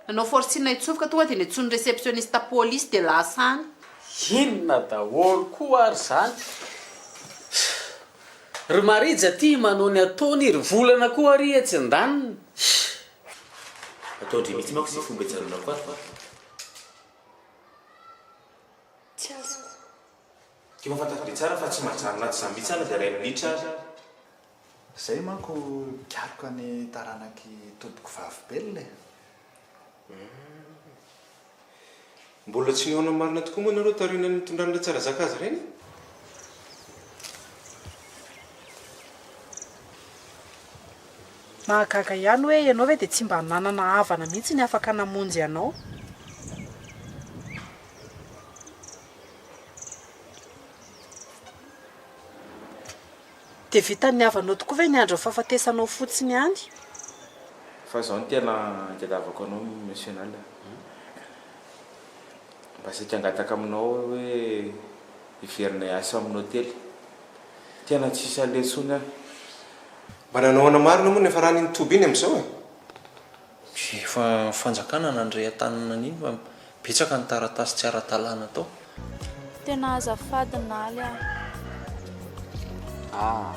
Nanao forcing hitsofoka tonga dia nentsoin'ny réceptionniste polisy dia lasa any. Inona daholo koa ary izany? Ry Marija ty manao ny ataony, ry Volana koa ary etsy andaniny. Ataon-dry mihitsy manko izay fomba hijanonako ato a. Tsy azoko. Efa fantatro tsara fa tsy mahajanona ato izany mihitsy aho na dia iray minitra aza. Zay manko mikaroka ny taranak'i Tompokovavy Bella e. Humm. Mbola tsy nihaona marina tokoa moa nareo taorian'ny nitondran'ilay Tsarazaka azy ireny e? Mahagaga ihany hoe ianao ve dia tsy mba nanana havana mihitsy ny afaka namonjy anao? Dia vitan'ny havanao tokoa ve ny andron'ny fahafatesanao fotsiny ihany? Fa izao no tena itadiavako anao Monsieur Nala a. Mba saika hangataka aminao aho hoe hiverina hiasa amin'ny hotely. Tena tsisy aleha intsony aho. Mba nanao ahoana marina moa ny niafaran'iny toby iny amin'izao e? Efa fanjakana nandray an-tanana an'iny fa betsaka ny taratasy tsy ara-dalàna tao. Tena azafady Naly ah. Ah,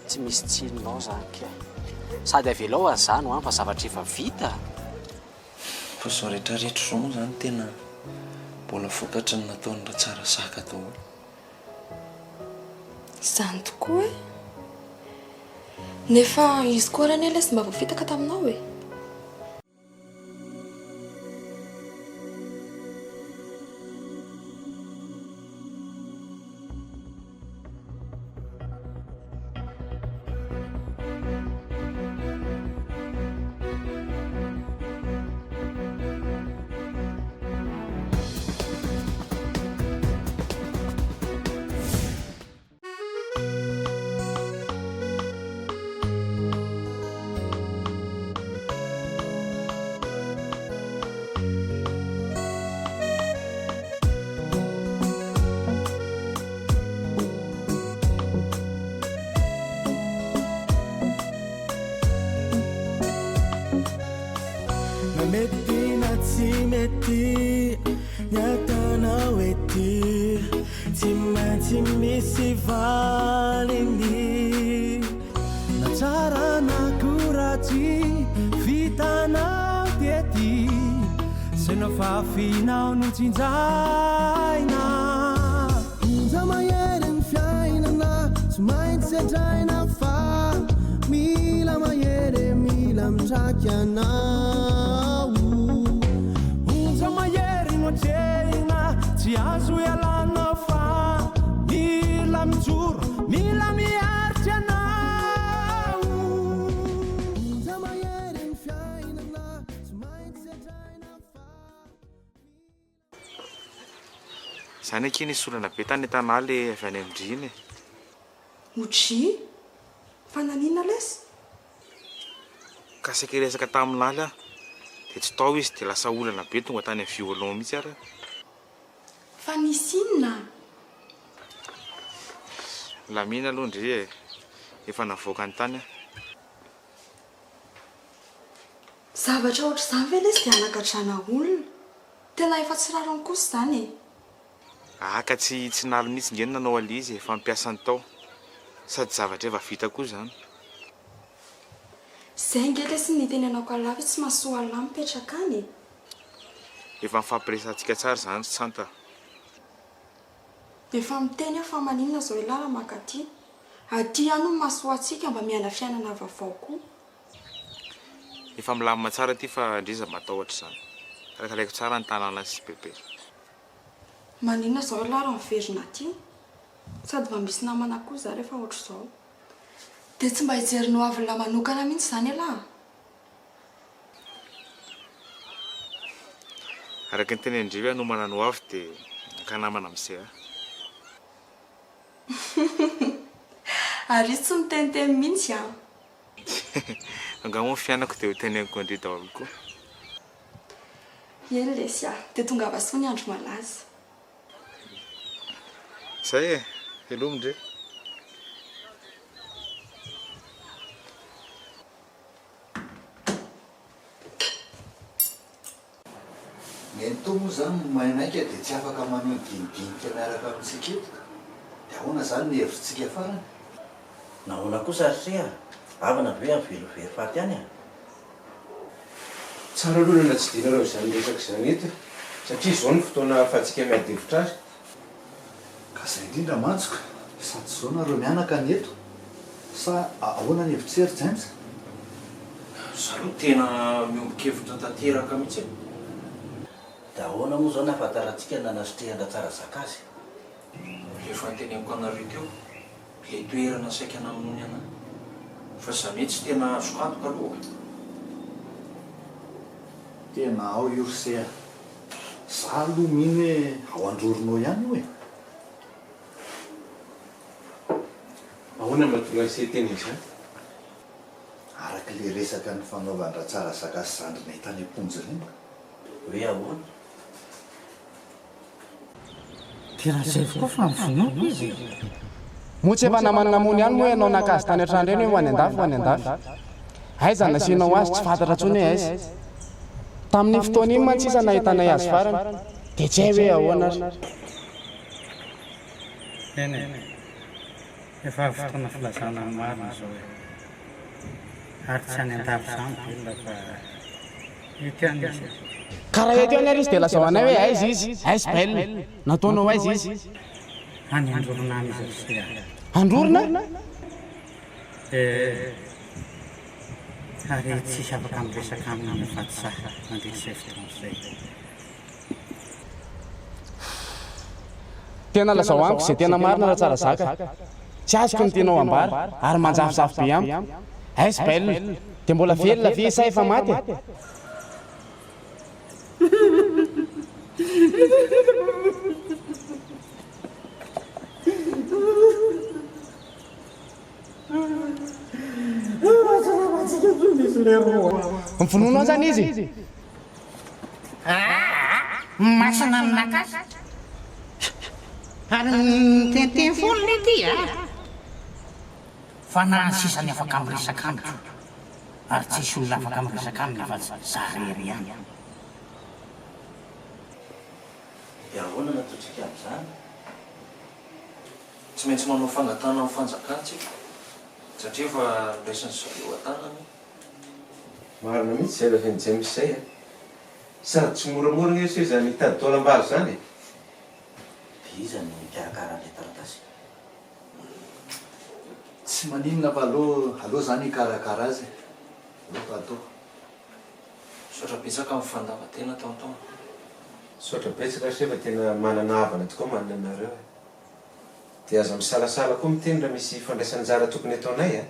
tsy misy tsininao zany kay. Sady avelao aza zany fa zavatra efa vita. Fa zao rehetra rehetra zao moa zany tena mbola vokatry ny nataon'i Ratsarasaka daholo. Izany tokoa e! Nefa izy koa ary anie lesy mba voafitaka taminao e! Na mety na tsy mety ny ataonao ety Tsy maintsy misy valiny Na tsara na koa ratsy vitanao tety Zay nofafinao no tsinjaina Onja mahery ny fiainana tsy maintsy sedraina fa mila mahery e mila mitraky anao Onja mahery no atrehina tsy azo ialana fa mila mijoro mila miaritra anao Onja mahery ny fiainana tsy maintsy sedraina fa Zany akia nisy olana be tany Tana le avy any amin-dry iny e. Odryy! Fa naninona lesy? Ka saika hiresaka tamin'i Laly aho dia tsy tao izy dia lasa olana be tonga tany amin'ny violon mihitsy ary aho. Fa nisy inona? Milamina aloha ndry e! Efa navoakany tany aho. Zavatra ohatr'izany ve lesy dia hanagadrana olona? Tena efa tsy rariny kosa izany e! Aa ka tsy tsy naly mihitsy nge no nanao an'ilay izy e, fa ny mpiasany tao. Sady zavatra efa vita koa izany. Zay nge lesy ny nitenenako an'lah hoe tsy mahasoa an'lah mipetraka any e! Efa nifampiresahantsika tsara izany ry Tsanta a! Efa miteny aho fa maninona zao elah raha mankaty? Aty ihany no mahasoa antsika mba miaina fiainana vaovao koa. Efa milamina tsara aty fa ndry iza matahotra izany. Karakaraiko tsara ny tanàna sy bebe. Maninona zao elah raha miverina aty? Sady mba misy namana koa za rehefa ohatr'izao. Dia tsy mba hijery ny hoavin'lah manokana mihitsy izany elah? Araka ny tenenin-dry hoe hanomana ny hoavy dia haka namana amin'izay aho. Ary izy tsy miteniteny mihitsy an! Angaha moa ny fiainako dia ho teneniko an-dry daholo koa? Eny lesy a! Dia tongava soa ny andro malaza. Zay e! Veloma ndry. Nenitoa moa izany maimaika dia tsy afaka manao ny dinidinika miaraka amintsika eto ka. Dia ahoana izany ny hevitritsika farany? Nahoana kosa ry se a? Havana ve avy very very faty any a? Tsara aloha ny hanatsidinareo izany resaka izany eto satria izao no fotoana ahafahantsika miady hevitra azy. Ka izay indrindra mantsy ka, sady izao nareo mianaka ny eto, sa ahoana ny hevitr'se ry James? Za aloha tena miombon-kevitra tanteraka mihitsy e! Dia ahoana moa izao ny ahafantarantsika ny nanasitrihan-dRatsarasaka azy? Ilay efa noteneniko anareo teo, ilay toerana saika namonoany anah. Fa izany hoe tsy tena azoko antoka aloha e. Tena ao io ry se a! Za aloha mino hoe ao Androrona ao ihany io e! Ahoana no mahatonga an'i se hiteny an'izany? Araka ilay resaka nifanaovan-dRatsarasaka sy zandrinay tany am-ponja ireny ka. Hoe ahoana? Dia lazaiko koa fa novonoiko izy e! Moa tsy efa naman'ny namono ihany moa ianao naka azy tany an-trano ireny hoe ho any an-dafy ho any an-dafy. Aiza no nasianao azy tsy fantatra intsony hoe aiza. Tamin'iny fotoana iny mantsy sisa nahitanay azy farany dia tsy hay hoe ahoana ary. Eny e! Efa avy fotoana filazana ny marina izao e! Ary tsy any an-dafy izany Bella fa eto ihany izy e! Ka raha eto ihany ary izy dia lazao anay hoe aiza izy? Aiza Bella? Nataonao aiza izy? Any Androrona any izy ry se a! Androrona? Eh! Ary tsisy afaka miresaka aminy afa-tsy za mandritra izay fotoana izay. Tena lazao amiko izay tena marina raha tsara zaka. Tsy azoko ny tianao ambara ary manjavozavo be amiko. Aiza Belle? Dia mbola velona ve izy sa efa maty e? Mivonono ao zany izy? Aa! Masina ny naka azy. Ary niteniteny foana le ty a! Fanahy sisa ny afaka miresaka amiko, ary tsisy olona afaka miresaka aminy afa-tsy za rery ihany. Dia ahoana no ataontsika amin'izany? Tsy maintsy manao fangatahana amin'ny fanjakana tsika satria efa noraisin'ny zareo an-tanana io. Marina mihitsy izay lazain'i James izay a! Sady tsy moramora anie se izany hitady taolam-balo izany e! Dia iza no hikarakara an'ilay taratasy? Tsy maninona fa aleo aleo zany hikarakara azy e! Aleo fa atao. Misaotra betsaka amin'ny fandavan-tena tonton. Misaotra betsaka ry se fa tena manana havana tokoa manana anareo e! Dia aza misalasala koa miteny raha misy fandraisana anjara tokony ataonay a!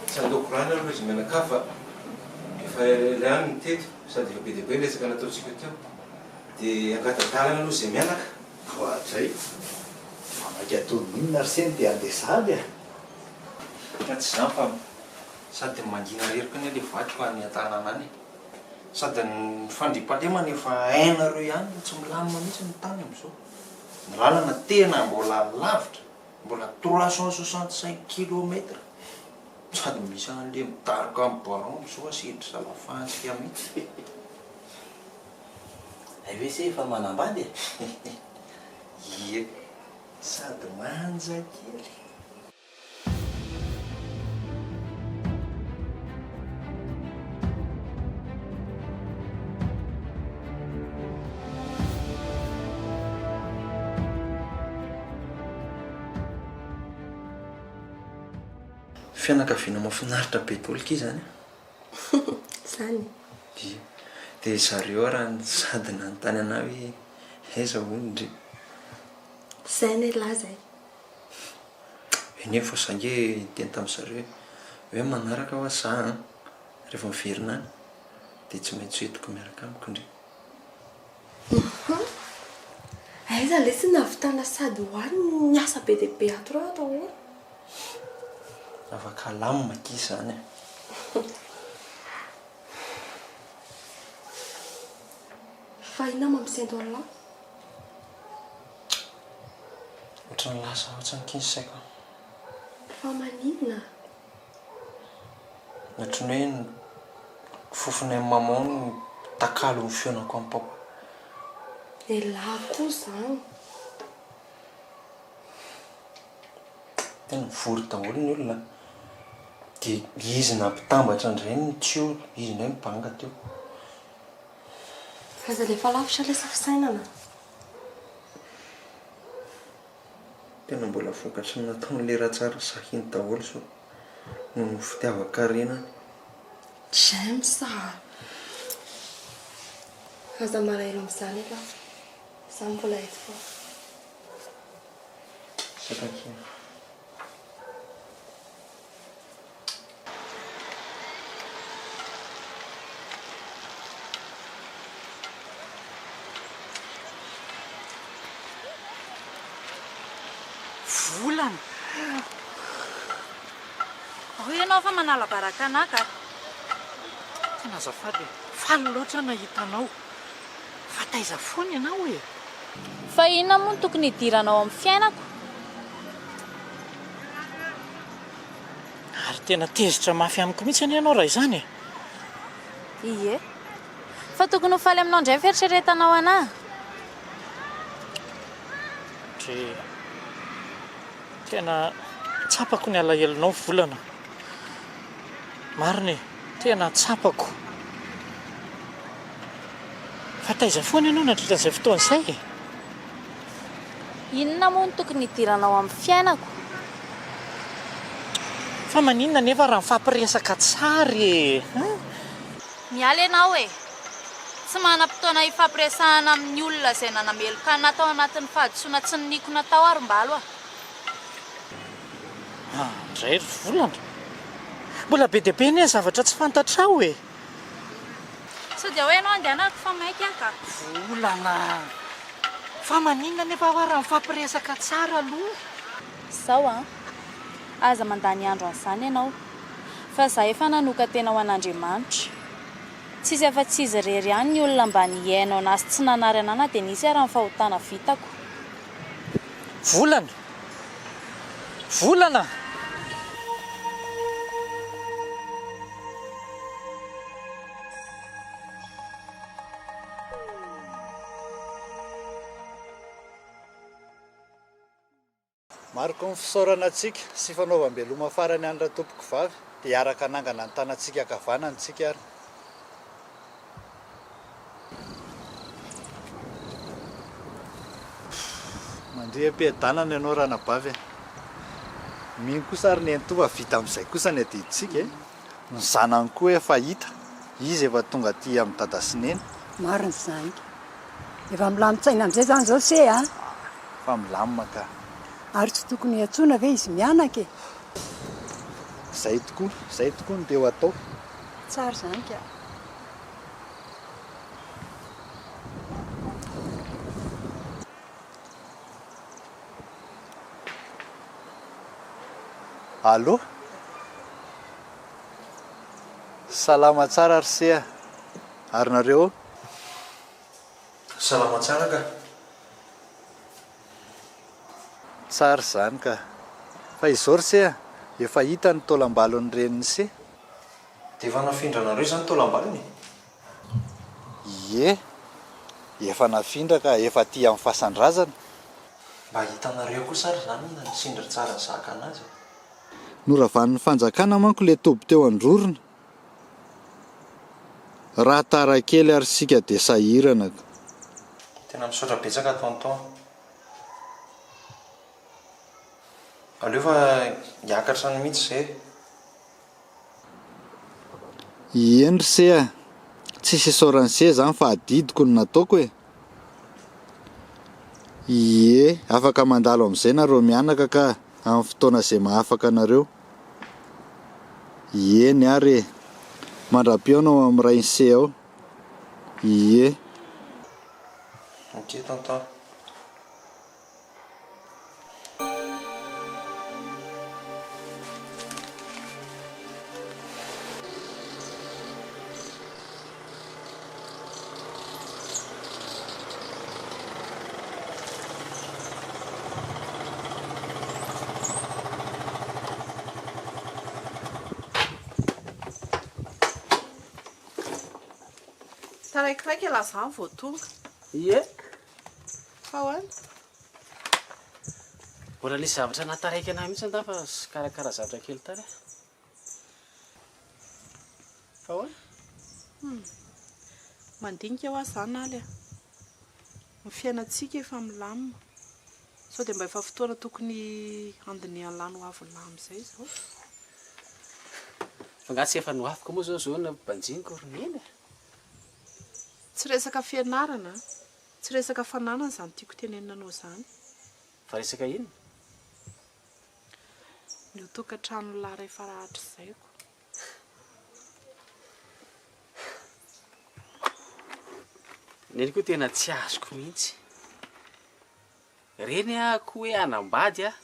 Tsy handao korana aloha izy mianakavy fa efa ela ihany ny teto sady efa be dia be ny resaka nataontsika teo. Dia angata-dalana aloha izay mianaka. Oadray! Fa maika toy ny inona ry se no te handeha sahady a! Ka tsy izany fa sady mangina irery koa anie ilay vadiko any an-tanàna any e! Sady ny fandriampahalemana efa hainareo ihany fa tsy milamina mihitsy ny tany amin'izao. Ny lalana tena mbola lavitra, mbola 365 kilomètre, sady misy anle midaroka amin'ny baron amzao asedry zala fantsika mihitsy. Hay ve se efa manambady e? Ie, sady manja kely. Fianakaviana mahafinaritra be daholo akia izany an! Izany e! Dia, dia zareo ary sady nanontany anah hoe aiza hono ndry? Izay anie laza e! Eny e, fa za nge niteny tamin'ny zareo hoe manaraka hoa za an, rehefa miverina any dia tsy maintsy hoentiko miaraka amiko ndry. Hum, aiza lesy ny nahavitana sady ho any no miasa be dia be ato ireo atao ahoana? Afaka alamina akia izany e. Fa inona mampisento an'lah? Ohatran'ny lasa ohatran'ny akia ny saiko an. Fa maninona? Ohatran'ny hoe ny fofonay maman no takalon'ny fihaonako amin'i papa. Elah koa izany. Tena mivory daholo ny olona dia izy nampitambatra indray ny tuyau, izy indray no banga teo. Aza alefa lavitra ilay fisainana. Tena mbola vokatry ny nataon'ilay Ratsarasahy iny daholo izao noho ny fitiavan-karenany. James a! Aza malahelo amin'izany ialahy fa izaho mbola eto foana. Misaotra akia. Volana. Ao ianao fa manala baraka anah ka. Tena azafady e, faly loatra aho nahita anao. Fa taiza foana ianao e? Fa inona moa no tokony hidiranao amin'ny fiainako? Ary tena tezitra mafy amiko mihitsy anie ianao raha izany e! Ie. Fa tokony ho faly aminao indray ny fieritreretanao anah. Dre. Tena tsapako ny alahelonao Volana. Marina e, tena tsapako. Fa taiza foana ianao nandritra an'izay fotoana izay e? Inona moa no tokony hidiranao amin'ny fiainako? Fa maninona anefa raha mifampiresaka tsara e? Miala ianao e! Tsy manam-potoana hifampiresahana amin'ny olona izay nanameloka anà tao anatin'ny fahadisoana tsy niniako natao aho ry Mbalo a! Andray ry Volana! Mbola be dia be anie ny zavatra tsy fantatrao e! Sao dia hoe ianao andehanako fa maika aho ka! Volana! Fa maninona anefa hoa raha mifampiresaka tsara aloha? Izao an! Aza mandany andro an'izany ianao, fa izaho efa nanokan-tena ho an'Andriamanitra. Tsisy afa-tsy Izy irery ihany ny olona mba nihaino anà sy tsy nanary anà na dia nisy ara ny fahotana vitako. Volana! Volana! Mariky ny fisaorana antsika sy fanaovam-beloma farany an'i Ratompokovavy dia hiaraka hanangana ny tanantsika ankavanana isika ary. Mandria am-piadanana ianao ranabavy a! Mino kosa ary nenitoa fa vita amin'izay kosa ny adidintsika e! Ny zanany koa efa hita, izy efa tonga aty amin'i dada sy neny. Marina izany ka. Efa milamin-tsaina amin'izay izany izao se a! Efa milamina ka. Ary tsy tokony hiantsoana ve izy mianaka e? Izay tokoa, izay tokoa no te ho atao. Tsara izany ka. Allô? Salama tsara ry se a! Ary nareo? Salama tsara ka! Tsara izany ka! Fa izao ry se a! Efa hita ny taolam-balon'ny renin'i se. Dia efa nafindranareo izany taolam-balony e? Ie, efa nafindra ka, efa aty amin'ny fasan-drazana. Mba hitanareo kosa ary izany ny nasian-dry tsara zaka anazy e! Noravan'ny fanjakana manko le toby teo Androrona. Raha tara kely ary sika de sahirana ka. Tena misaotra betsaka tonton. Aleo fa hiakatra any mihitsy zay e. Ieny ry se a! Tsisy isaoran'i se zany fa adidiko no nataoko e! Ie, afaka mandalo amin'izay nareo mianaka ka, amin'ny fotoana izay mahafaka anareo. Ieny ary e! Mandra-pihaona ao amin'ny rain'i se ao. Ie. Ok tonton. Taraikitraiky ialahy izany vao tonga. Ie. Fa ahoana? Mbola nisy zavatra nahataraiky anah mihitsy angaha fa karakara zavatra kely tany aho. Fa ahoana? Hum. Mandinika hoa za Naly a. Ny fiainantsika efa milamina. Sao dia mba efa fotoana tokony handinihan'lah ny ho avin'lah amin'izay izao? Fa angaha tsy efa noaviko moa izao izao ny banjiniko ry Neny e? Tsy resaka fianarana, tsy resaka fananana izany tiako tenenina anao izany. Fa resaka inona? Ny ho tokantranon'lah rehefa rahatrizay ko. Neny koa tena tsy azoko mihitsy. Reny aho koa hoe hanambady aho,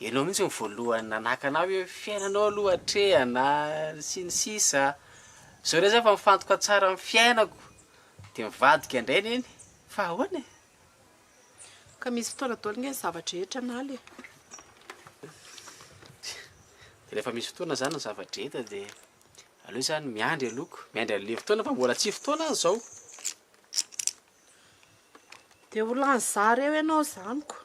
ianao mihitsy no voalohany nanakana ahy hoe fiainanao aloha atrehana sy ny sisa. Izao indray za efa mifantoka tsara amin'ny fiainako dia mivadika indray neny, fa ahoana e? Ka misy fotoana daholo nge ny zava-drehetra Naly e. Dia rehefa misy fotoana izany ny zava-drehetra dia aleo izany miandry aloha ko, miandry an'ilay fotoana fa mbola tsy fotoana izao. Dia ho lany zara eo ianao izany ko.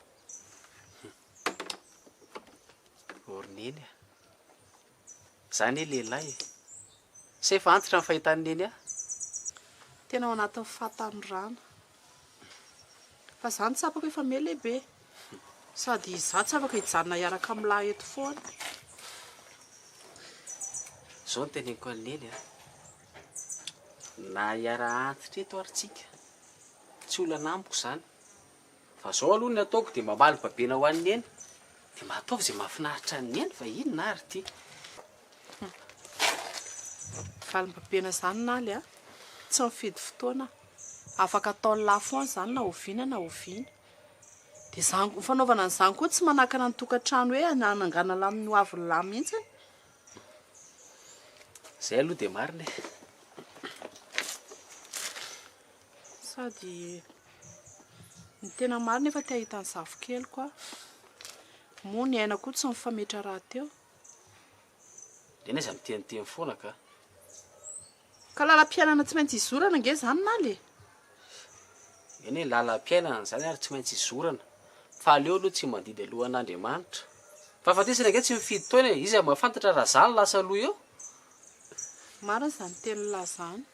O ry Neny a! Za anie lehilahy e! Sa efa antitra ny fahitan'i Neny ahy? Tena ao anatin'ny fahatanorana. Fa za no tsapako efa miha lehibe. Sady izaho tsy afaka hijanona hiaraka amin'lah eto foana. Izao no teneniko an'i Neny a! Na hiara-antitra eto ary tsika, tsy olana amiko izany. Fa izao aloha ny ataoko dia mamaly babena ho an'i Neny. Dia mba ataovy izay mahafinaritra an'i Neny fa inona ary ity? Valim-babena izany Naly a! Tsy mifidy fotoana aho. Afaka ataon'lah foana izany na oviana na oviana. Dia izany, ny fanaovana an'izany koa tsy manakana ny tokantrano hoe hanangana lahy amin'ny hoavin'lah mihitsy. Izay aloha dia marina e! Sady ny tena marina efa te hahita ny zafikeliko aho. Moa ny aina koa tsy mifametra rahateo. Neny aza miteniteny foana ka. Ka lalam-piainana tsy maintsy izorana ange izany Naly e! Eny e, lalam-piainana izany ary tsy maintsy izorana. Fa aleo aloha tsy mandidy alohan'Andriamanitra. Fahafatesana ange tsy mifidy taona e, iza mahafantatra raha za no lasa aloha eo? Marina izany tenin'lah izany.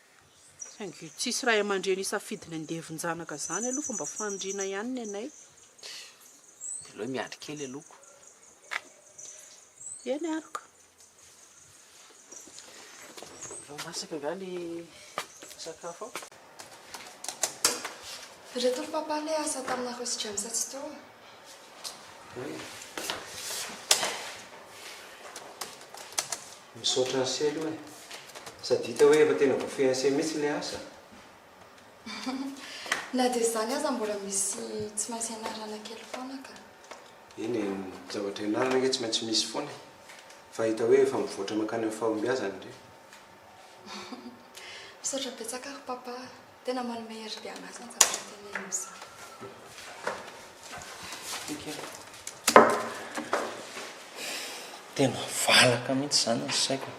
Saingy tsisy ray aman-dreny hisafidy ny andevon-janaka izany aloha fa mba faniriana ihany ny anay. Dia aleo miandry kely aloha ko. Eny ary ko. Efa masaka angaha ny sakafo ao? Ireto ry papa ilay asa taminareo sy James tsy teo e. Misaotra an'se aloha e. Sady hita hoe efa tena voafehin'se mihitsy ilay asa. Na dia izany aza mbola misy tsy maintsy ianarana kely foana ka. Eny e, ny zavatra ianarana ange tsy maintsy misy foana e. Fa hita hoe efa mivoatra mankany amin'ny fahombiazana ndry. Misaotra betsaka ry papa a. Tena manome hery be anah izany zavatra teneninao izany. Tena valaka mihitsy izany ny saiko.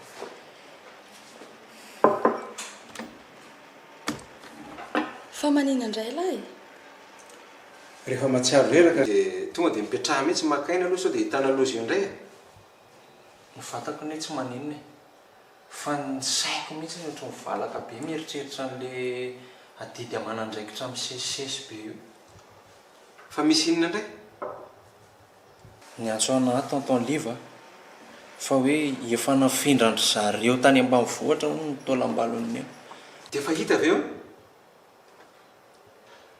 Fa manina indray lahy e? Rehefa mahatsiaro reraka dia tonga dia mipetraha mihitsy maka aina aloha sao dia ahitana loza eo indray e! Ny vatako anie tsy maninona e! Fa ny saiko mihitsy no ohatran'ny valaka be mieritreritra an'le adidy aman'andraikitra misesisesy be io. Fa misy inona indray? Niantso anà tonton Liva fa hoe efa nafindran-dry zareo tany ambanivohitra hono ny taolam-balon'i Neny. Dia efa hita ve eo?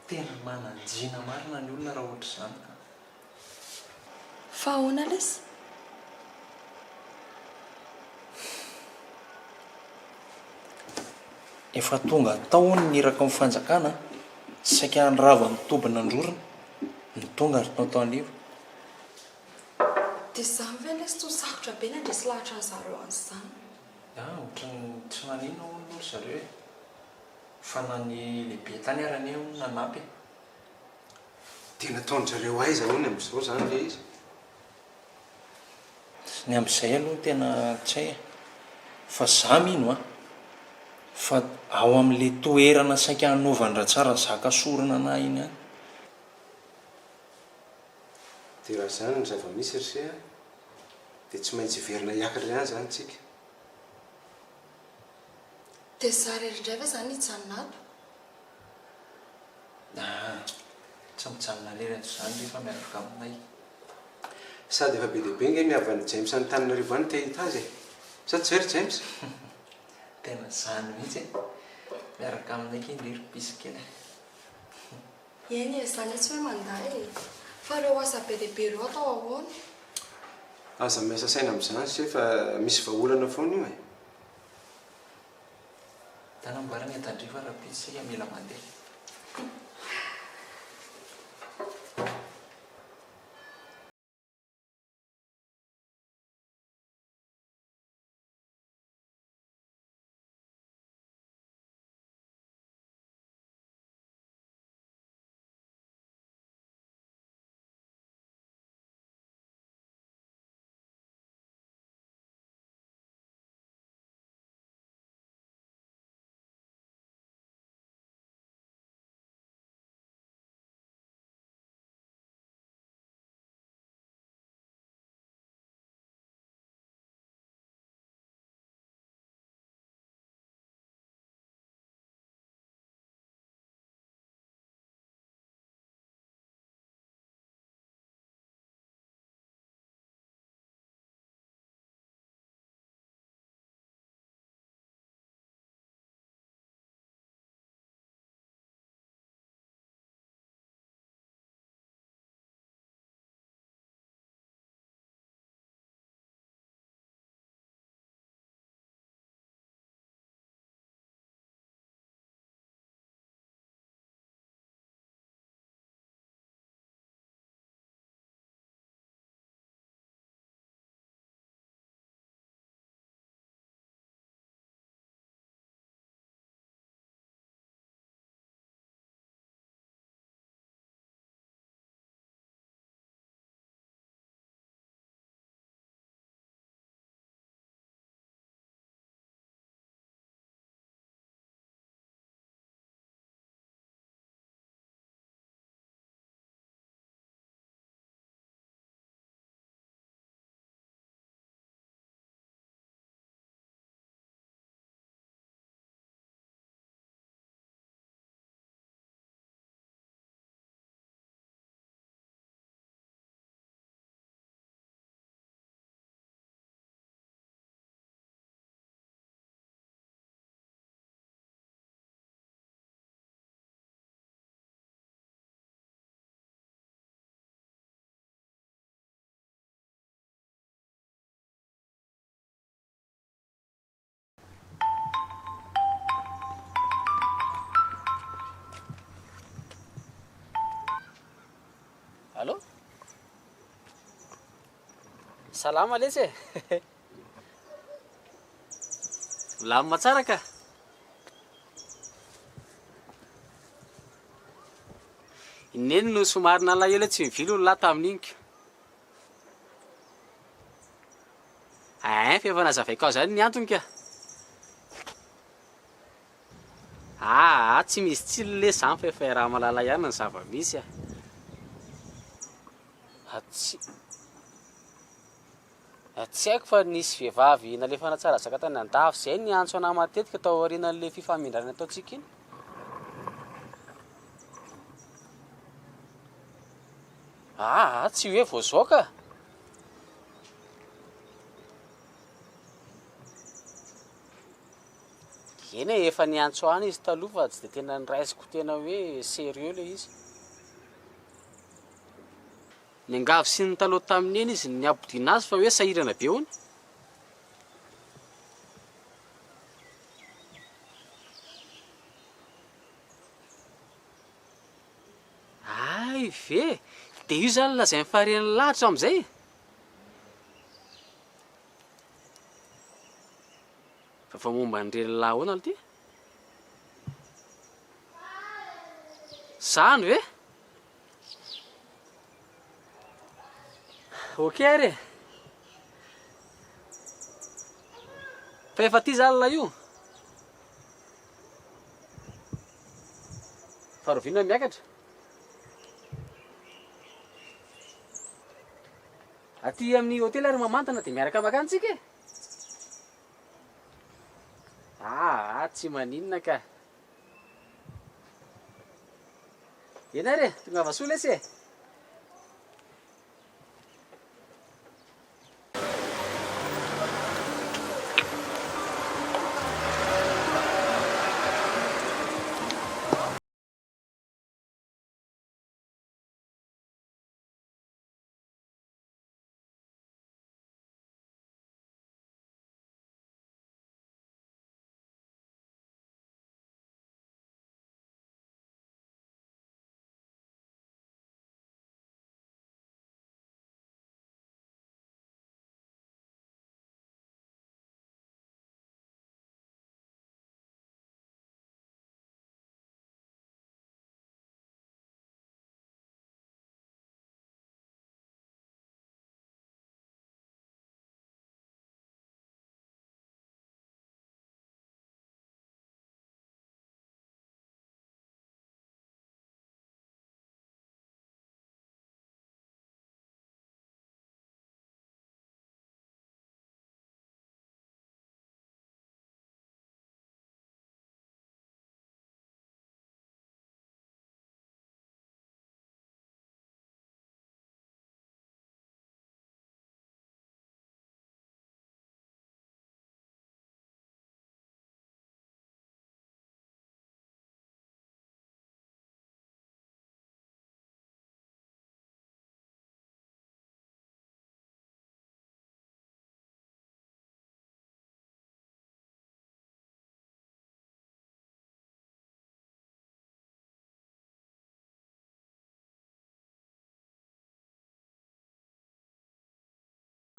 Tena manan-jina marina ny olona raha ohatr'izany ka. Fa ahoana lesy? Efa tonga tao hono ny iraky ny fanjakana saika handrava ny tobin'Androrona no tonga ry tonton Liva. Dia izany ve lesy toa sarotra be ny handresy lahatra an'zareo an'izany? Ah, ohatran'ny tsy naninona hono aloha ry zareo e. Fa na ny lehibe tany ary anie hono nanampy e. Dia nataon-dry zareo aiza hono amin'izao izany ilay izy? Ny amin'izay aloha tena tsy hay e. Fa za mino an, fa ao amin'ilay toerana saika hanaovan-dRatsara zaka sorona anah iny ihany. Dia raha izany ny zava-misy ry se a, dia tsy maintsy hiverina hiakatra ihany izany tsika. Dia za irery indray ve izany hijanona ato? Aa, tsy mijanona irery ato izany re fa miaraka aminay. Sady efa be dia be nge ny havan'i James any Antananarivo any te hahita azy e! Sa tsy izay ry James? Tena izany mihitsy e! Miaraka aminay kay ndry ry piso kely a! Eny e, zany tsy hoe mandà e! Fa ireo asa be dia be ireo atao ahoana? Aza miasa saina amin'izany se fa misy vahaolana foana io e! Tana amboarina e tandrifa rahampitso isika mila mandeha. Allô? Salama lesy e! Milamina tsara ka! I Neny no somary nalahelo hoe tsy nivily hono lahy tamin'iny ka. Ein, fa efa nazavaiko azy ihany ny antony ka. Aa, tsy misy tsiny lesy zany fa efa iaraha-mahalala ihany ny zava-misy a. Tsy Tsy haiko fa nisy vehivavy nalefa natsara zaka tany andafy zay niantso anah matetika tao aorianan'le fifamindrana nataontsika iny. Aa tsy hoe vao zao ka. Eny e, efa niantso any izy taloha fa tsy de tena noraisiko tena hoe sérieux le izy. Niangavy sy nitalaho tamin'i Neny izy ny hampodiana azy fa hoe sahirana be hono. Hay ve! Dia io izany lazain'i Faren'lah hatramin'izay e? Vaovao momba ny renin'lah ahoana aloha ity? Zany ve? Ok ary e! Fa efa aty zany ilay io? Fa rahoviana miakatra? Aty amin'ny hotely ary mamantana dia miaraka makany tsika e! Aa tsy maninona ka! Eny ary e, tongava soa lesy e!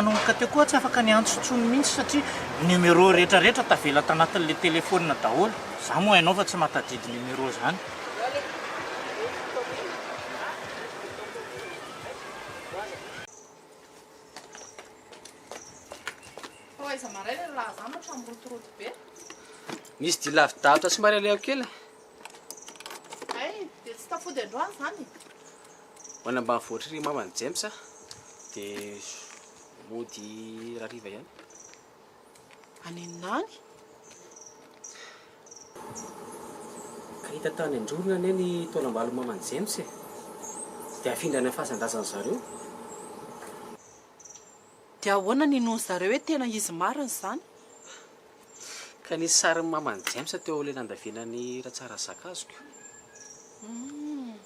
Nanomboka teo koa aho tsy afaka niantso intsony mihitsy satria numéro rehetra rehetra tavela tanatin'ilay téléphone daholo. Za moa hainao fa tsy mahatadidy numéro zany. Fa aiza maraina ny laha zany ohatran'ny mirotoroto be. Misy dia lavidavitra somary alehako kely. Hay, dia tsy tafody androany izany? Ho any ambanivohitra ery maman'i James aho, dia mody rahariva ihany. Any inona any? Ka hita tany Androrona anie ny taolam-balon'i maman'i James e! Dia hafindra any amin'ny fasan-drazan-dry zareo. Dia ahoana ny inoan-dry zareo hoe tena izy marina izany? Ka nisy sarin'i maman'i James teo ilay nandavenan'i Ratsarazaka azoko. Humm.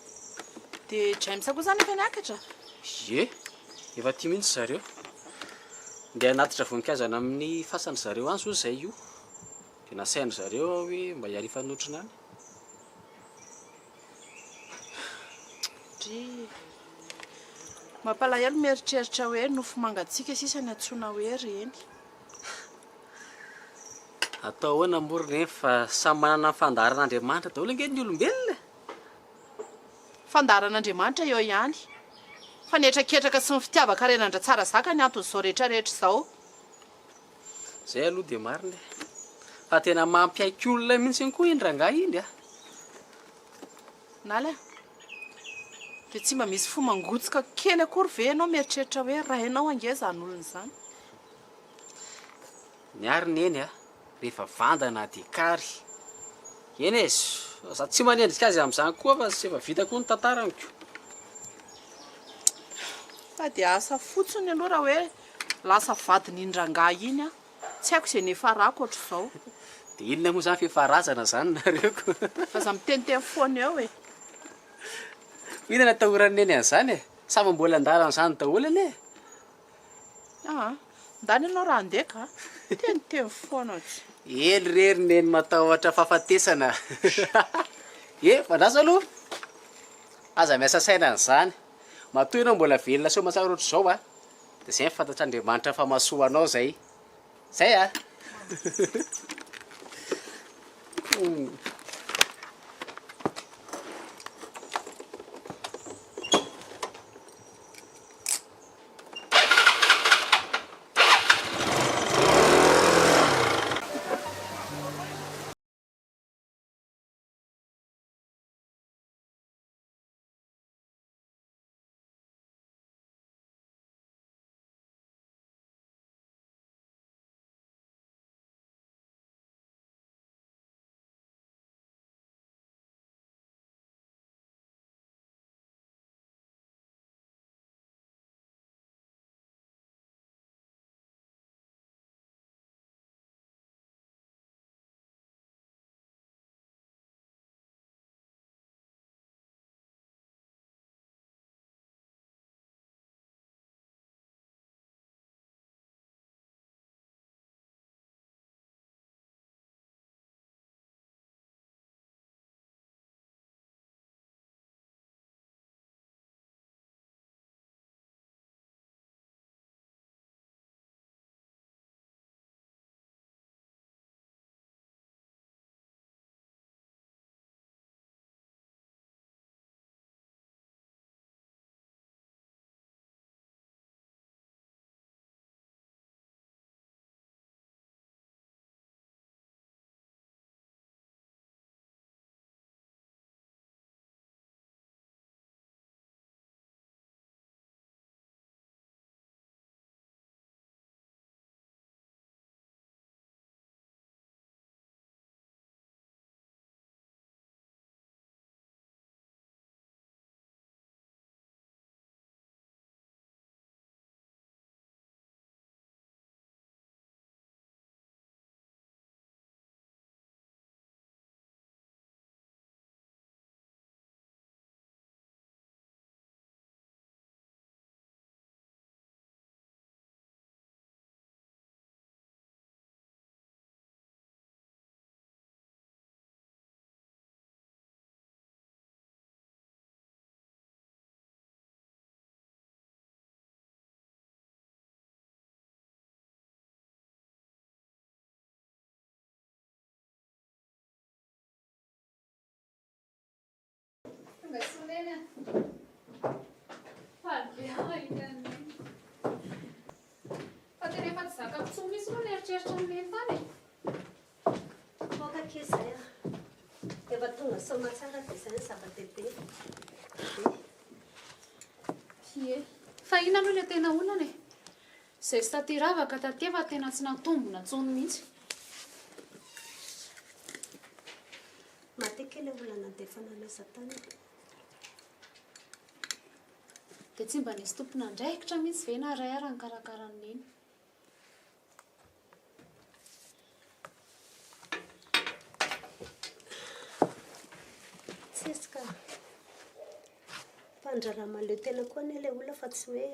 Dia James koa izany efa niakatra? Ie, efa aty mihitsy zareo. Ndeha hanatitra voninkazo any amin'ny fasan-dry zareo any izao izay io. Dia nasain-dry zareo aho hoe mba hiara-hifanotrona any. Drii. Mampalahelo mieritreritra hoe nofo mangatsiaka sisa ny antsoina hoe reny. Atao ahoana moa ry reny fa samy manana ny fandaharan'Andriamanitra daholo ange ny olombelona e! Fandaharan'Andriamanitra eo ihany. Fa ny hetraketraka sy ny fitiavan-karenan-dRatsara zaka ny anton'izao rehetra rehetra izao. Zay aloha dia marina e! Fa tena mampiaiky olona mihitsy koa iny rangahy iny a! Naly a! Dia tsy mba misy fo mangotsoka kely akory ve ianao mieritreritra hoe rainao ange izany olona izany? Ny ahy ry Neny a, rehefa vandana dia kary. Eny e, za tsy manendrika azy amin'izany koa fa efa vita koa ny tantarany ko. Fa dia asa fotsiny aloha raha hoe lasa vadin'iny rangahy iny aho. Tsy haiko izay niafarako ohatr'izao. Dia inona moa izany fiafarazana izany nareo ko? Aza miteniteny foana eo e. Inona no atahoran'i Neny an'izany e? Samy mbola handalo an'izany daholo anie e. Aa, ndany ianao raha handeha ka. Miteniteny foana tsy. Eny re ry Neny matahotra fahafatesana. E, fandraso aloha. Aza miasa saina an'izany. Matoa ianao mbola velona soamantsara ohatr'izao a, dia izay no fantatr'Andriamanitra fa mahasoa anao izay. Zay a! Tonga soa Neny a! Faly be aho mahita an'i Neny. Fa tena efa tsy zakako intsony mihitsy aloha ny eritreritra an'i Neny tany e! Aoka akia izay a! Efa tonga soamatsara dia izay no zava-dehibe. Ie. Fa inona aloha ilay tena olana e? Izay tsy taty ravaka taty fa tena tsy natombina intsony mihitsy. Maty akia ilay olona nandefana anay satana. Dia tsy mba nisy tompon'andraikitra mihitsy ve na ray ary nikarakara an'i Neny? Tsisy ka. Mpandraharaha mahaleo tena koa anie ilay olona fa tsy hoe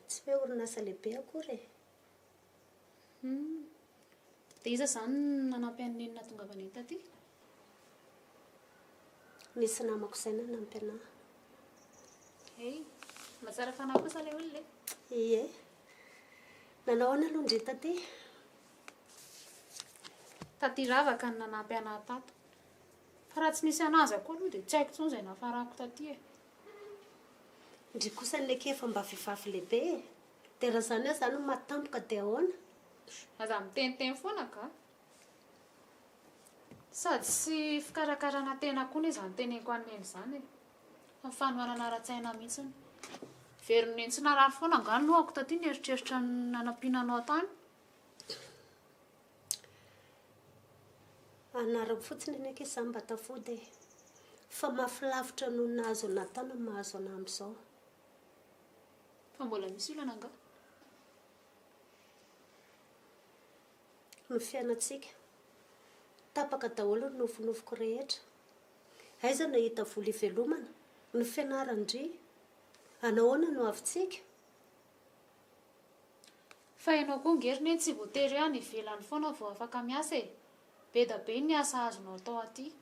tsy hoe orinasa lehibe akory e. Hum. Dia iza izany no nanampy an'i Neny nahatongavana eto taty? Nisy namako izay nanampy anà. Hey, mba tsara fanahy kosa ilay olona e. Ie. Nanao ahoana aloha ndry taty? Taty Ravaka no nanampy anà tato. Fa raha tsy nisy an'azy koa aloha dia tsy haiko intsony izay nafarako taty e. Ndry kosa anie akia efa mba vehivavy lehibe e. Dia raha izany aho izany no maty tampoka dia ahoana? Aza miteniteny foana ka. Sady tsy fikarakarana tena koa anie izany teneniko an'i Neny izany e. Fa ny fanohanana ara-tsaina mihitsy. Verin'i Neny tsy narary foana angaha ny lohako taty nieritreritra ny nanampiana anao tany. Anarako fotsiny anie akia za mba tafody e. Fa mafy lavitra noho ny nahazo anah tany ny mahazo anah amin'izao. Fa mbola misy olana angaha? Ny fiainantsika. Tapaka daholo ny nofinofiko rehetra. Aiza no hahita vola hivelomana? Ny fianaran-dry? Anahoana no avintsika? Fa ianao koa nge ry neny tsy voatery hoe any ivelany foana vao afaka miasa e! Be da be ny asa azonao atao aty.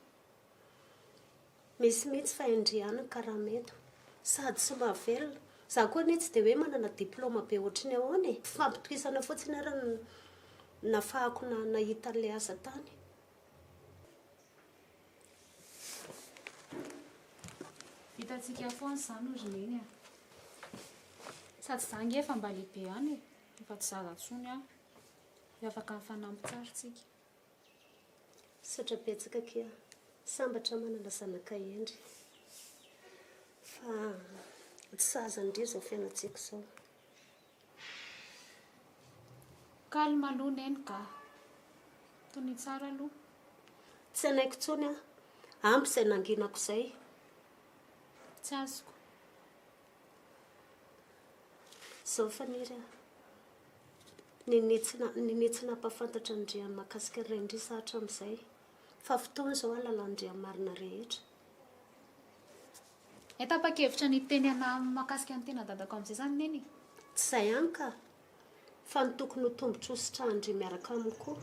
Misy mihitsy fa indry ihany ny karama eto. Sady tsy mahavelona. Za koa anie tsy dia hoe manana diplaoma be ohatry ny ahoana e! Fifampitokisana fotsiny ary no nafahako nahita an'ilay asa tany. Vitantsika foana izany ry Neny a! Sady za ange efa mba lehibe ihany e! Efa tsy zaza intsony aho. Efa afaka mifanampy tsara tsika. Misaotra betsaka akia. Sambatra manana zanaka hendry. Fa tsy sahaza an-dry izao fiainantsika izao. Calme aloha Neny ka. Tonia tsara aloha. Tsy hanaiko intsony aho. Ampy izay nanginako izay. Tsy azoko. Izao Faniry a. Nini tsy nini tsy nampahafantatra an-dry mahakasika ny rain-dry za hatramin'izay. Fa fotoana izao hahalalan-dry ny marina rehetra. Hay tapa-kevitra ny hiteny anah mahakasika ny tena dadako amin'izay izany Neny e? Tsy izay ihany ka! Fa ny tokony ho tombontsoa sitrahan-dry miaraka aminy koa.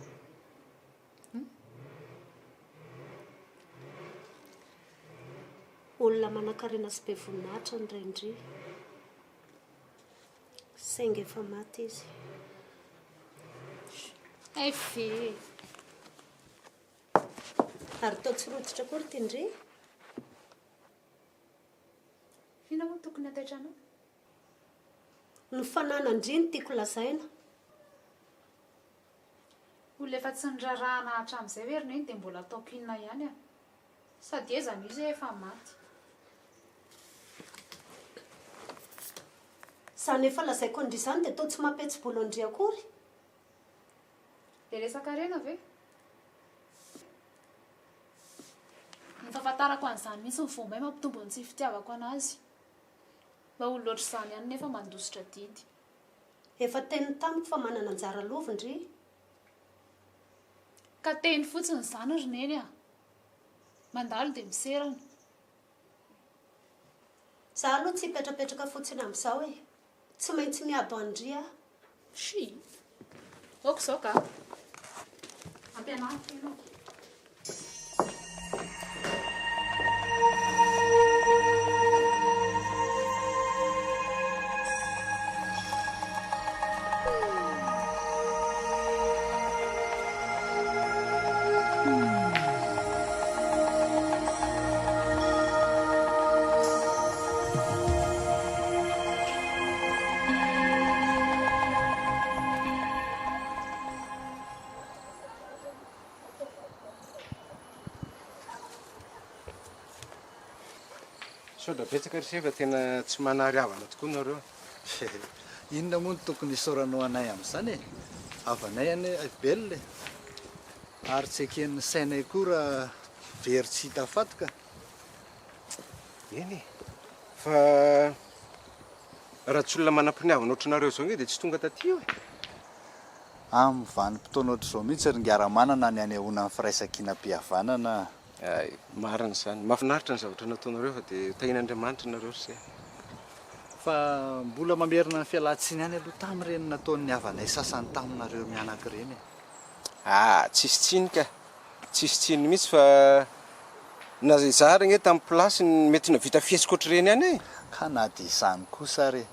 Olona manankarena sy be voninahitra ny rain-dry. Saingy efa maty izy. Hay ve e! Ary toa tsy rototra akory ity ndry. Inona moa no tokony hataitra anao? Ny fananan-dry no tiako lazaina. Olona efa tsy nirarahana hatramin'izay ve ry Neny dia mbola ataoko inona ihany a? Sady aiza no izy hoe efa maty. Izany efa lazaiko an-dry izany dia toa tsy mampihetsi-bolo an-dry akory. Dia resaka harena ve? Ny fahafantarako an'izany mihitsy no vao may mampitombo ny tsy fitiavako an'azy. Mba olona ohatr'izany ihany nefa mandositra adidy. Efa teniny tamiko fa manana anjara lova ndry. Ka teny fotsiny izany ry Neny a! Mandalo dia miserana. Za aloha tsy hipetrapetraka fotsiny amin'izao e! Tsy maintsy miady ho an-dry aho. Shii. Ok izao ka. Ampianariko ianao. Misaotra betsaka ry se fa tena tsy manary havana tokoa nareo. Inona moa no tokony hisaoranao anay amin'izany e? Havanay anie i Belle e! Ary tsy eken'ny sainay koa raha very tsy hita faty ka! Eny e! Fa raha tsy olona manam-piniavana ohatranareo izao ange dia tsy tonga taty io e! Amin'ny vanim-potoana ohatr'izao mihitsy ry Ngaramanana ny hanehoana ny firaisankinam-pihavanana a! Hay, marina izany. Mahafinaritra ny zavatra nataonareo fa dia tahian'Andriamanitra nareo ry se. Fa mbola mamerina ny fialan-tsiny ihany aloha tamin'ireny nataon'ny havanay sasany taminareo mianaka ireny e. Ah, tsisy tsiny ka. Tsisy tsiny mihitsy fa na izaho ary ange tamin'ny place-ny mety navita fihetsika ohatr'ireny ihany e. Ka na dia izany kosa ary e.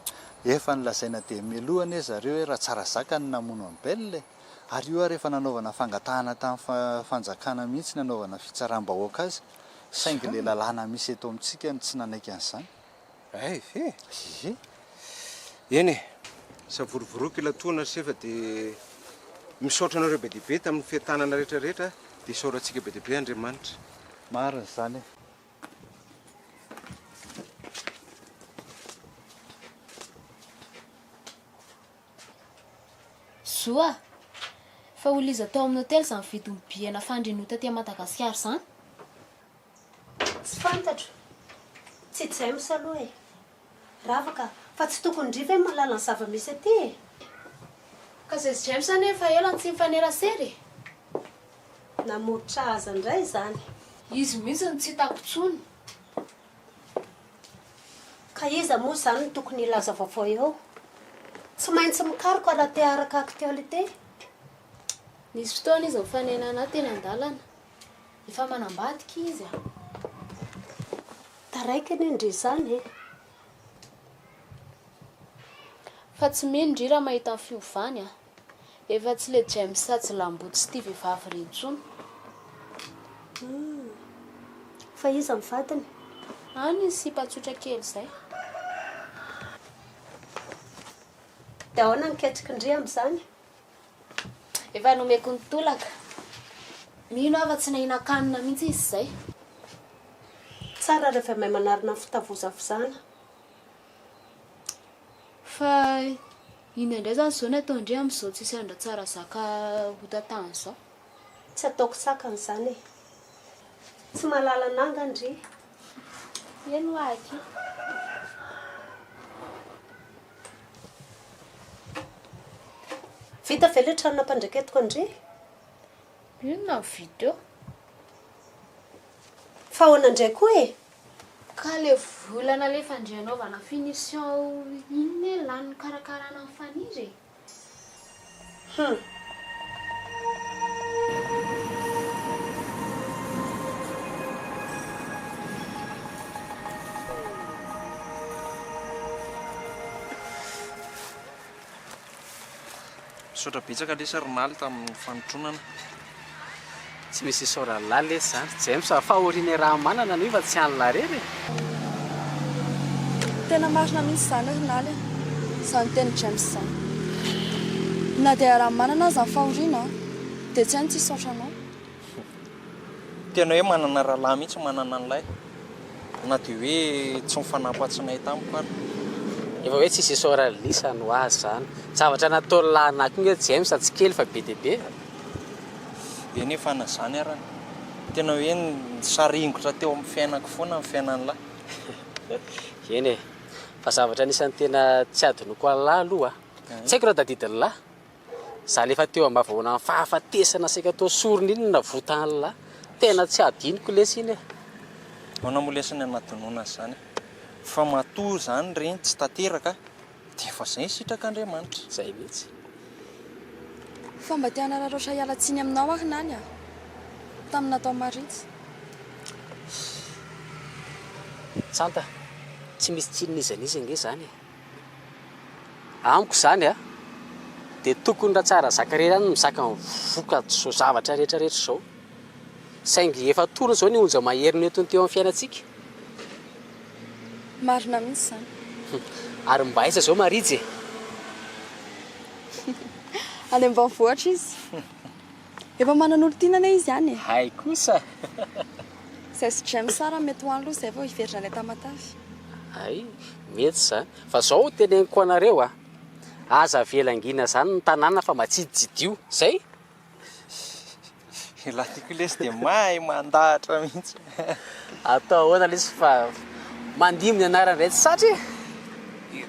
Efa nolazaina dia mialoha anie zareo hoe Ratsarazaka no namono an'i Belle e. Ary io ary efa nanaovana fangatahana tamin'ny fanjakana mihitsy ny hanaovana fitsaram-bahoaka azy, saingy ilay lalàna misy eto amintsika no tsy nanaiky an'izany. Hay ve? Ie. Eny e, savorovoroiko ilay tohina ry se fa dia misaotra anareo be dia be tamin'ny fientanana rehetra rehetra dia isaorantsika be dia be Andriamanitra. Marina izany e. Zo a! Fa olona iza tao amin'ny hotely izany vidin'ny billet nafandrinao taty Madagasikara izany? Tsy fantatro. Tsy James aloha e. Ravaka, fa tsy tokony ndry ve mahalala ny zava-misy aty e? Ka zay sy James anie efa ela no tsy nifanerasera e! Namoritra aza indray izany. Izy mihitsy no tsy hitako intsony. Ka iza moa izany no tokony hilaza vaovao eo? Tsy maintsy mikaroka raha te haharaka actualité. Nisy fotoana izy nifanena anah teny an-dalana. Efa manambady ki izy a! Taraiky anie ndry izany e! Fa tsy mino ndry raha mahita ny fiovany a! Efa tsy le James tsy lambo tsy tia vehivavy re intsony. Humm. Fa iza ny vadiny? Any ny sipa tsotra kely zay. Dia ahoana ny ketriky ndry amin'izany? Efa nomeko ny tolaka. Mino aho fa tsy nahinan-kanina mihitsy izy izay. Tsara rehefa mahay manarina ny fitavozavozana. Fa inona indray izany izao no ataon-dry amin'izao tsisy an-dRatsara zaka ho tantahana izao? Tsy ataoko sakana izany e! Tsy mahalala anà nga ndry? Eny hoa akia. Vita ve ilay trano nampandraiketiko an-dry? Inona no vita eo? Fa ahoana indray koa e? Ka le vola nalefan-dry hanaovana finition iny ne lany nikarakarana an'i Faniry e! Hum. Misaotra betsaka lesy ry Naly tamin'ny fanotronana. Tsy misy isaorana lahy lesy zany ry James a! Fahoriana iaraha-manana no io fa tsy an'lah irery e! Tena marina mihitsy izany ry Naly a! Izany tenin'i James izany. Na dia iaraha-manana aza ny fahoriana dia tsy hay ny tsy hisaotra anao. Tena hoe manana rahalahy mihitsy manana an'ilay na dia hoe tsy nifanampatsinay tamiko ary. Efa hoe tsisy isaorana lisa no azy zany. Zavatra nataon'lah anah koa nge James tsy kely fa be dia be a! Eny e fa na zany arany tena hoe nisaringotra teo amin'ny fiainako foana ny fiainan'lah. Eny e! Fa zavatra anisan'ny tena tsy adinoko an'lah aloha a! Tsy haiko raha tadidin'lah. Za le efa teo ambavahoanan'ny fahafatesana saika atao sorona iny no navotan'lah. Tena tsy adinoko lesy iny e! Ahoana moa lesy ny hanadinoana an'izany e! Fa matoa izany ireny tsy tanteraka dia efa izay ny sitrak'Andriamanitra. Izay mihitsy. Fa mba te hanararaotra hiala tsiny aminao aho ry Nany a! Tamin'ny natao Maritza. Tsanta, tsy misy tsiny n'iza n'iza ange izany e! Amiko izany a, dia tokony Ratsara zaka irery ihany no mizaka ny vokatr'izao zavatra rehetra rehetra izao. Saingy efa tony izao ny onja mahery nentiny teo amin'ny fiainantsika. Marina mihitsy izany. Ary mba aiza izao Marijy e? Any ambanivohitra izy. Efa manana olon-tiana anie izy any e. Hay kosa! Zay sy James ary mety ho any aloha zay vao hiverina any Tamatave. Hay, mety izany. Fa zao teneniko anareo a, aza avela hangina izany ny tanàna fa mba tsiditsidio. Zay? Elah ty koa lesy dia mahay mandahatra mihitsy. Atao ahoana lesy fa mandimby ny anarany indray tsy satry e!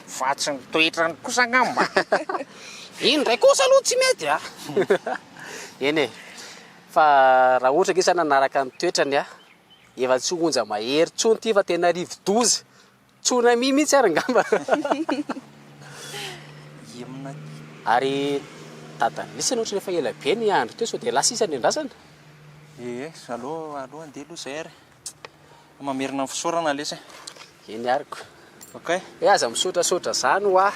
Fa tsy ny toetrany kosa angamba. Iny indray kosa aloha tsy mety a! Eny e! Fa raha ohatra ange zany nanaraka ny toetrany aho, efa tsy ho onja mahery intsony ity fa tena rivo-doza. Tsunami mihitsy ary angamba. Inona ty? Ary dadan'i Lisany ohatran'ny efa ela be ny andro teo sao dia lasa izy any an-drazana? Ee, aleo aleo andeha aloha izay ary. Mamerina ny fisaorana lesy e. Eny ary ko. Ok. Eh aza misaotrasaotra zany hoa.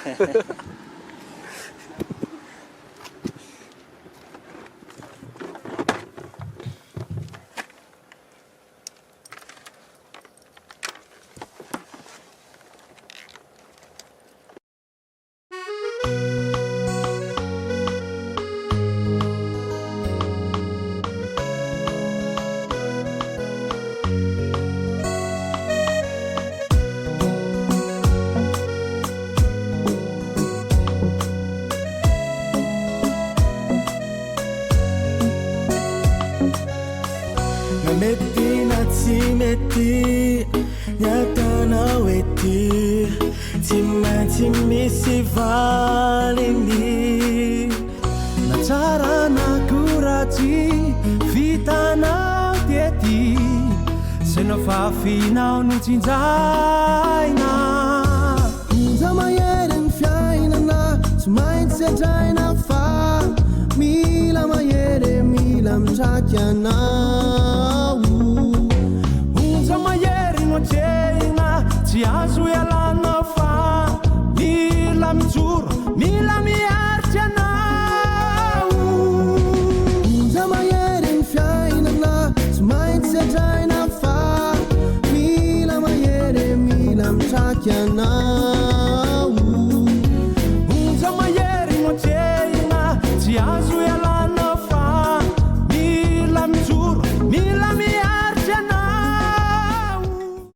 Na mety na tsy mety ny ataonao ety Tsy maintsy misy valiny Na tsara na koa ratsy vitanao tety Zay nofafinao no tsinjaina Onja mahery ny fiainana tsy maintsy sedraina fa mila mahery e mila mitraky anao Onja mahery no atrehina tsy azo ialana fa mila mijoro mila miaritra anao Onja mahery ny fiainana tsy maintsy sedraina fa mila mahery e mila mitraky anao.